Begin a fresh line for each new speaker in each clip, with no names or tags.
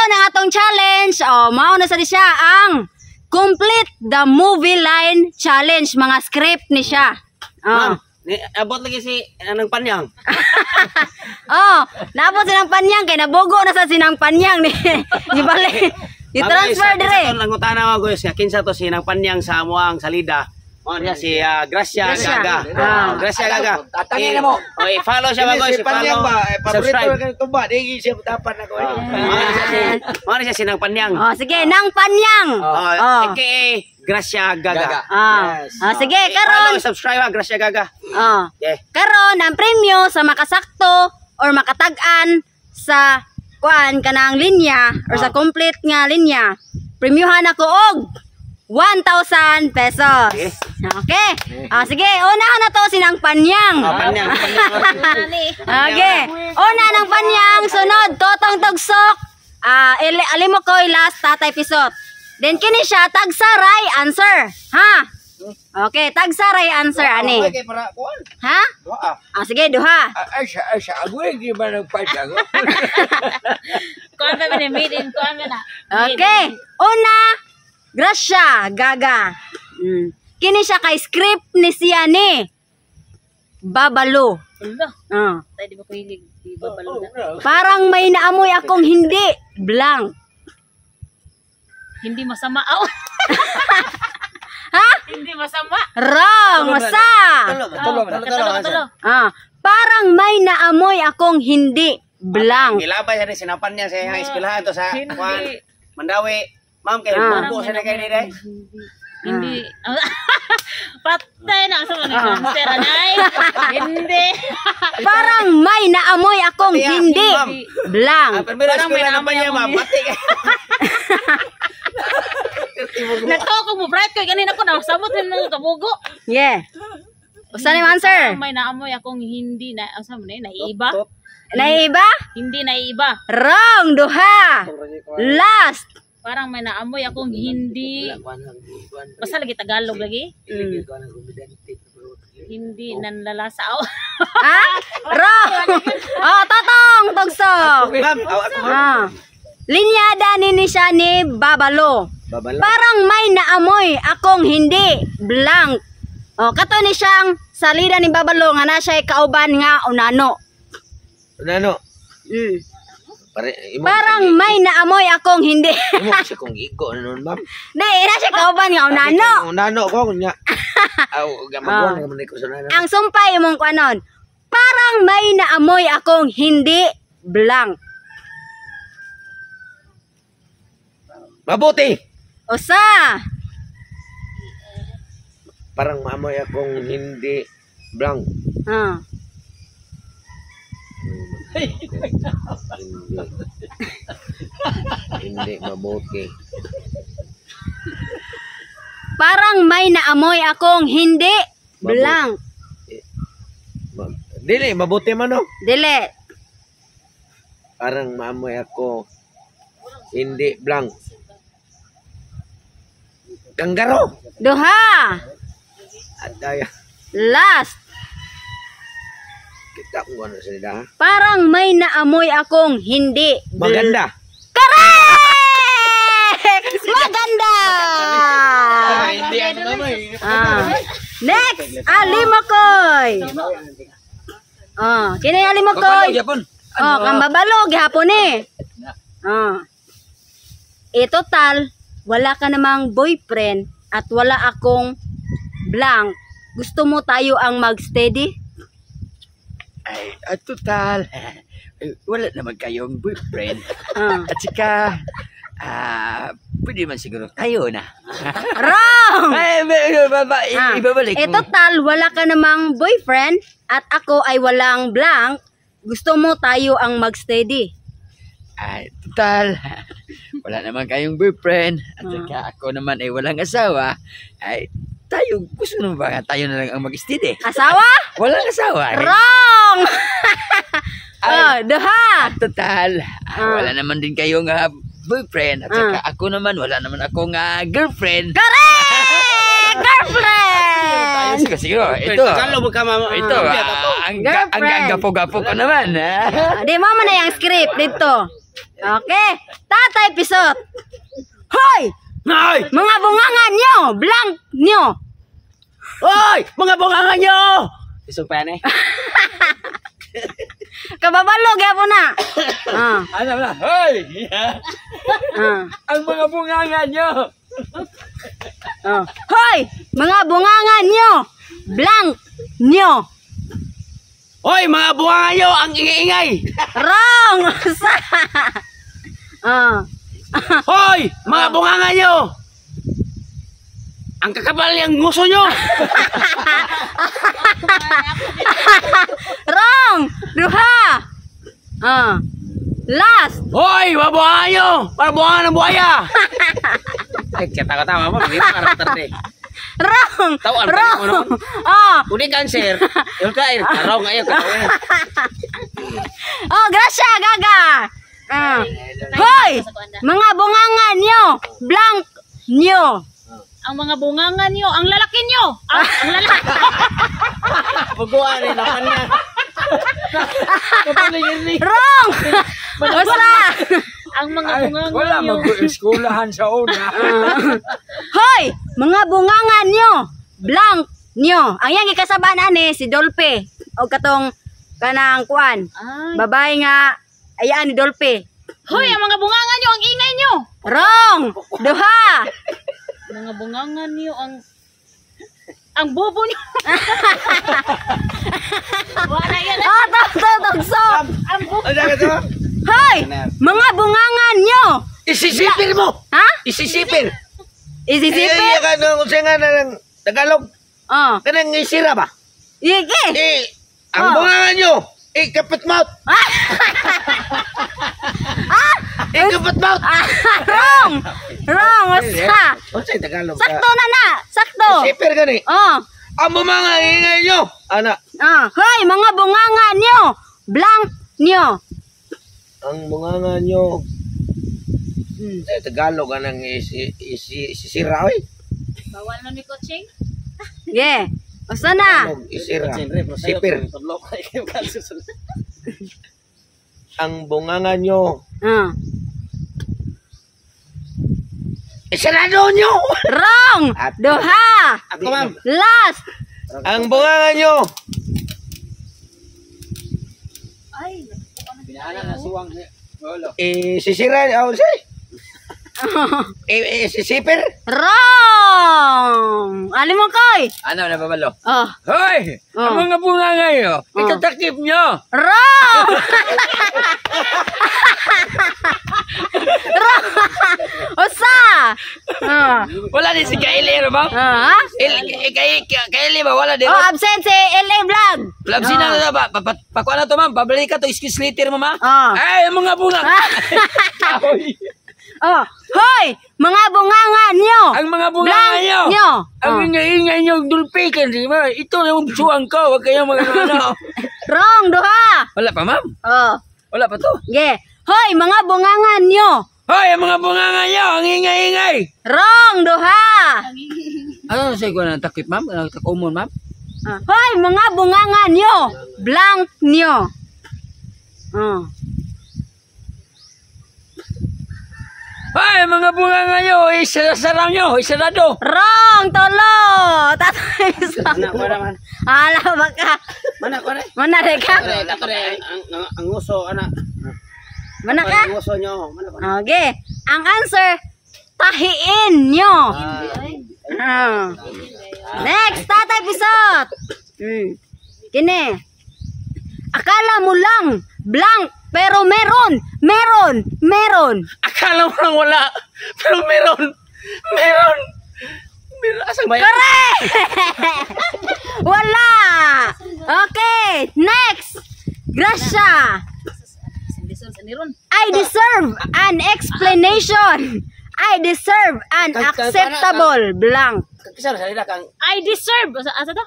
Karon ang atong challenge, oh, mao na sa di siya ang Complete the Movie Line Challenge, mga script ni siya. Oh.
Ma'am, ni, abot lagi si anang panyang.
Oh, naabot sinang panyang kay nabugo na sa sinang panyang ni. Gibalik. I-transfer dire.
Sa nangutana mga guys, nga kinsa to si nang panyang sa amuang salida. Mao niya si Gracia,
Gracia.
Gaga.
Ah.
Oh, Gracia Gaga.
Tatangin na mo.
Oh, i-follow siya mga guys,
Si Panyang
i-follow.
ba? Eh, paborito
Subscribe.
na kayo tumba. Di siya tapan ako.
Oh, mao niya si nang panyang.
Oh, sige, nang panyang.
Oh,
Oh.
aka Gracia Gaga.
Gaga.
Ah.
Yes.
Ah, sige,
I-follow,
karon.
subscribe ha, Gracia Gaga.
Oh.
Yeah.
Karon ang premyo sa makasakto or makatag-an sa kuan kanang linya or sa complete nga linya, premyuhan ako og 1,000 pesos.
Okay.
Okay. Ah, sige, unahan na to sinang panyang.
Oh, panyang, panyang.
Okay. Una ng panyang, sunod Totong Tugsok. Ah, Alimokoy, last Tatay Pisot. Then kini siya tagsaray answer. Ha? Okay, tagsaray answer ani.
Okay, para kuan.
Ha?
Duha.
Ah, sige, duha.
Ay, sa ay sa agoy di ba nagpasya ko?
Kuan pa ni made in kuan na.
Okay. Una, Gracia Gaga. Kini siya kay script ni siya ni Babalo.
Ulo.
Ah.
Tay di ba ko hilig di ba balo na.
Parang may naamoy akong hindi blank.
Hindi masama. Aw.
Ha?
Hindi masama.
Wrong. Usa.
Tulo, tulo,
Katulo, katulo.
Ah, parang may naamoy akong hindi blank.
Gilabay siya ni sinapan niya sa iyang eskwelahan to sa
Hindi.
kuan Mandawi. Ma'am, kay
Ah.
bubo siya na kay dire.
Hindi. Patay na sa mga cancer anay. Hindi.
Parang may naamoy akong
Ate, ah,
hindi
ma'am.
blank.
Ah, pero
Parang may
eskwela
naamoy
naman niya,
akong
ma'am. Pati kay.
Nagtawa ko mo bright ko ganin ako na samot rin nang kabugo.
Yeah. Usa ni answer?
Parang may naamoy akong hindi na asa man eh naiiba.
Naiba?
Hindi naiiba.
Wrong. Duha. Last.
Parang may naamoy akong hindi basta lagi Tagalog lagi. Hindi nanlalasa. Aw.
Ha? Wrong. Oh, Totong Tugsok.
Ma'am, aw, ako ma'am.
Ah. Linyada ni siya ni Babalo.
Babala.
Parang may naamoy akong hindi blank. Oh, kato ni siyang salida ni Babalo nga na siya kauban nga unano.
Ano? Pare imo.
Parang may naamoy akong hindi.
Imo kasi kung igo ano nun, ma'am.
Di, ina siya kauban nga unano.
Nano ko nya. Aw, gamaguan naman ko sa nano.
Ang sumpay imong kuanon. Parang may naamoy akong hindi blank.
Mabuti.
Usa.
Parang maamoy akong hindi blank.
Ah.
Hindi. Hindi mabuti.
Parang may naamoy akong hindi blank.
Dili, mabuti man no.
Dili.
Parang maamoy ako hindi blank. Kanggaro.
Duha.
Adaya.
Last.
Kita ko ano sila ha.
Parang may naamoy akong hindi.
Maganda.
Correct! Maganda!
Hindi ano naman.
Ah. Next, Alimokoy. Ah, kini Alimokoy.
Japon.
Oh, kang babalo gihapon eh. Ah. E total, wala ka namang boyfriend at wala akong blank. Gusto mo tayo ang mag-steady?
Ay, at total, wala naman kayong boyfriend.
Ah.
At saka, pwede man siguro tayo na.
Wrong!
Ay,
Ah.
ibabalik
E
mo.
total, wala ka namang boyfriend at ako ay walang blank. Gusto mo tayo ang mag-steady?
Ay, total, wala naman kayong boyfriend. At saka ako naman ay walang asawa. Ay, tayo, gusto naman ba tayo na lang ang mag-steady?
Asawa?
Walang asawa. Eh.
Wrong! Oh, duha.
Total,
Ah.
wala naman din kayong boyfriend. At saka ako naman, wala naman akong girlfriend.
Correct! Girlfriend!
Siguro, siguro, ito.
Tagalog mo ka, ma'am.
Ito, ang
Girlfriend.
gapo-gapo ko naman. Ah.
Ah, di mo man na yung script dito. Okay. Tatay Tatay Pisot. Hoy!
Hoy!
Mga bunganga nyo! Blank nyo!
Hoy! Mga bunganga nyo! Isog pa yan eh.
Kababalo, gyapon na. Ah,
Ano na? Hoy!
ah,
Ang mga bunganga nyo!
ah. Hoy! Mga bunganga nyo! Blank nyo!
Hoy, mga bunganga nyo! Ang ingay-ingay!
Wrong! Usa! Ah.
Hoy! Mga bunganga nyo! Ang kakapal niyang nguso nyo!
Wrong! Duha! Ah. Last!
Hoy! Mga bunganga nyo! Para bunganga ng buhaya! Ay, kata-kata mo. Hindi pa karakter eh.
Wrong!
Tawaan,
Wrong!
pwede mo naman.
Ah.
Kung di cancer, yung kain, araw ngayon, katawa.
Oh, grasya, Gaga! Ah. Hoy! Mga bunganga nyo! Blank nyo!
Ang mga bunganga nyo, ang lalaki nyo. Ang lalaki.
Buguan eh, napan niya.
Wrong! Usa!
Ang mga
Ay,
bunganga
wala
nyo.
mag-eskwelahan sa una.
Hoy! Mga bunganga nyo! Blank nyo! Ang yang gikasabaan ani si Dolpe o katong kanang kuan.
Ay.
Babae nga ayaan ni Dolpe.
Hoy, ang mga bunganga nyo, ang ingay nyo.
Wrong! Duha!
Mga bunganga nyo, ang bobo nyo. Wala yan.
Oh, tog tog tugso!
Ang bobo.
Ano ka to?
Hoy! Mga bunganga nyo!
Isisipin mo!
Ha?
Isisipin!
Isisipin?
Eh, ano, kung siya nga na ng Tagalog,
Oh.
kanang isira ba?
Ige!
Eh, ang
Oh.
bunganga nyo, eh, kapit mouth! Eh, kapit mouth!
Ah, wrong! Wrong! Usa!
Ano sa Tagalog?
Sakto na na! Sakto!
Isipin gani.
Oh.
Ang bunganga ingay nyo! Ana,
Ah. Hoy, mga bunganga nyo! Blank nyo!
ang bunganga nyo, eh, Tagalog, anang isisira, oy.
Bawal na ni coaching.
Yeah. Usa na.
Tagalog, isira. Sipir. Ang bunganga nyo,
Ah.
isirado nyo!
Wrong! Duha!
Ako ma'am.
Last!
Ang bunganga nyo,
Ay,
Pinaanan na suwang lolo.
isisira, oh, say. Eh, isisipir?
Wrong! Alam mo, Koy?
Ano na babalo?
Oh.
Hoy!
Oh.
Ang mga bunganga nyo,
Oh.
itatakip nyo!
Wrong! Wrong! Usa! Ah.
Wala din si Kaili, ano ba?
Ah, ha?
Kaili ba? Wala din.
Oh, absent si LA Vlog.
Labsin na na ba? Pakuha na to, ma'am. Pabalik ka to. Excuse later, mama.
Oh.
Ay, ang mga bunga.
Oh, hoy! Mga bunganga nyo!
Ang mga bunga
Blank
nyo.
nyo!
Ang
Oh.
ingay-ingay nyo, dulpikan. Di ba? Ito yung suwang ko. Huwag kayong mga ano.
Wrong, duha!
Wala pa, ma'am.
Oh,
Wala pa to.
yeah. Hoy, mga bunganga nyo!
Hoy, ang mga bunganga nyo. Ang ingay-ingay.
Wrong, duha!
Ano sa ko na takip, ma'am? Ano takumon, ma'am?
Ah, hoy, mga bunganga nyo! Blank nyo! Oh.
Hoy, ang mga bunganga nyo. Isarang nyo. Isarado.
Wrong, tolo! Tatay sa...
Mana ko naman.
Ala, baka.
Mana ko na.
Mana re ka?
Kato re, ang nguso, ana.
Mana ka?
Ang nguso nyo. Mana ko na.
Okay. Ang answer, tahiin nyo. Ah. Next, Tatay Pisot. Kini. Akala mo lang, blank, pero meron, meron, meron.
Akala mo lang wala. Pero meron. Meron. Meron. Asang ba yan?
Correct! Wala! Okay, next. Gracia.
Sindison sa niron.
I deserve an explanation. I deserve an acceptable blank.
Kisa na salita kang
I deserve. Asa to?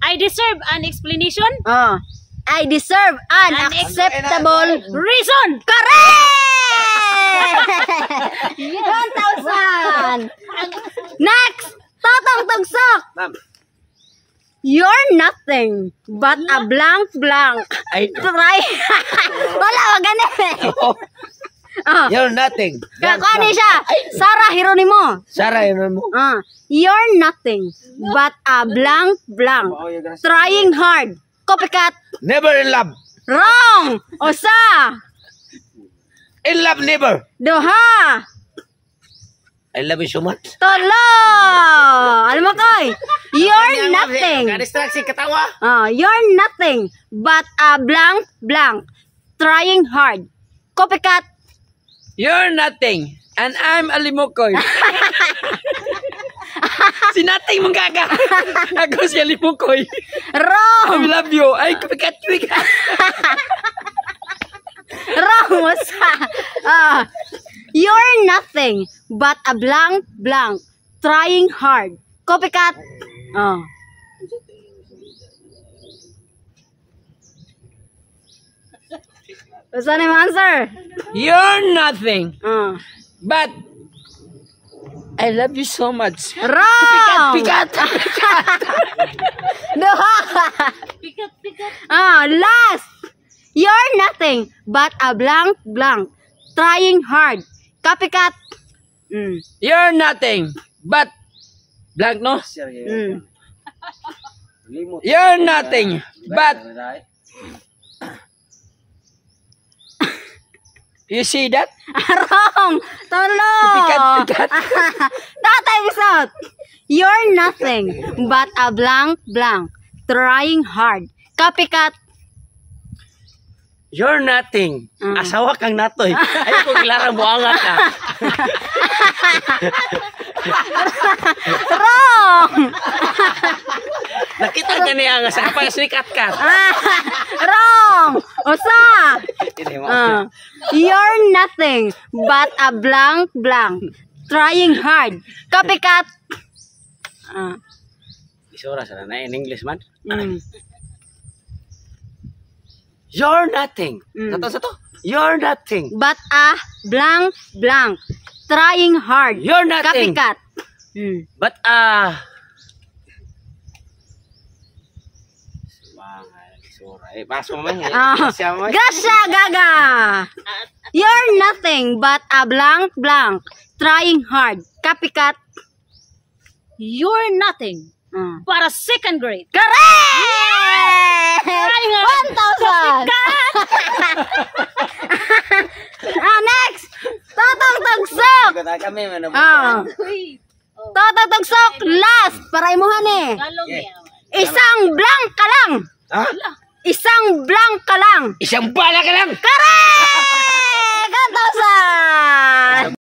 I deserve an explanation.
Oh. I deserve an
An
acceptable
Reason.
Correct! 1,000! Next! Totong Tugsok!
Ma'am.
You're nothing but a blank blank.
Ay,
Try. Wala, wag ganun. Ah.
You're nothing.
Kakuha ni siya. Sarah Geronimo.
Sarah, yun mo.
Ah, you're nothing but a blank blank. Trying hard. Copycat.
Never in love.
Wrong. Usa.
In love, never.
Duha.
I love you so much.
Tulo. Alam mo koy. You're nothing.
Ka-distract si katawa.
Ah, you're nothing but a blank blank. Trying hard. Copycat.
You're nothing. And I'm Alimukoy. Si nothing mong gaga. Ako si Alimukoy.
Wrong.
I love you. Ay, copycat, copycat.
Wrong. Usa. Ah, you're nothing but a blank blank. Trying hard. Copycat. Oh. Basta na yung answer?
You're nothing.
Oh.
But I love you so much.
Wrong!
Pikat!
Duha!
Pikat, pikat.
Ah, last! You're nothing but a blank blank. Trying hard. Copycat.
You're nothing but blank, no? You're nothing but you see that?
Wrong! Tulo!
Pikat, pikat.
Tatay Bisot! You're nothing but a blank blank. Trying hard. Copycat.
You're nothing. Asawa kang natoy. Ay ko kilarang buangat ka.
Wrong!
Nakita ka niya nga sa kapag sinikat-kat.
Ah, wrong! Usa! Ah. You're nothing but a blank blank. Trying hard. Copycat. Ah.
Isura sa na in English man. You're nothing. Sa to. You're nothing.
But a blank blank. Trying hard.
You're nothing.
Copycat.
But eh, paso mo man.
Ah.
Siya mo.
Gracia Gaga. You're nothing but a blank blank. Trying hard. Copycat.
You're nothing but a second grade.
Correct!
Trying hard.
1,000! Ah, next! Totong Tugsok!
Kami man.
Ah.
Uy.
Totong Tugsok, last! Para imuhan eh.
Galong niya.
Isang blank ka lang!
Ha?
Isang blank ka lang!
Isang bala ka lang!
Correct! 1,000!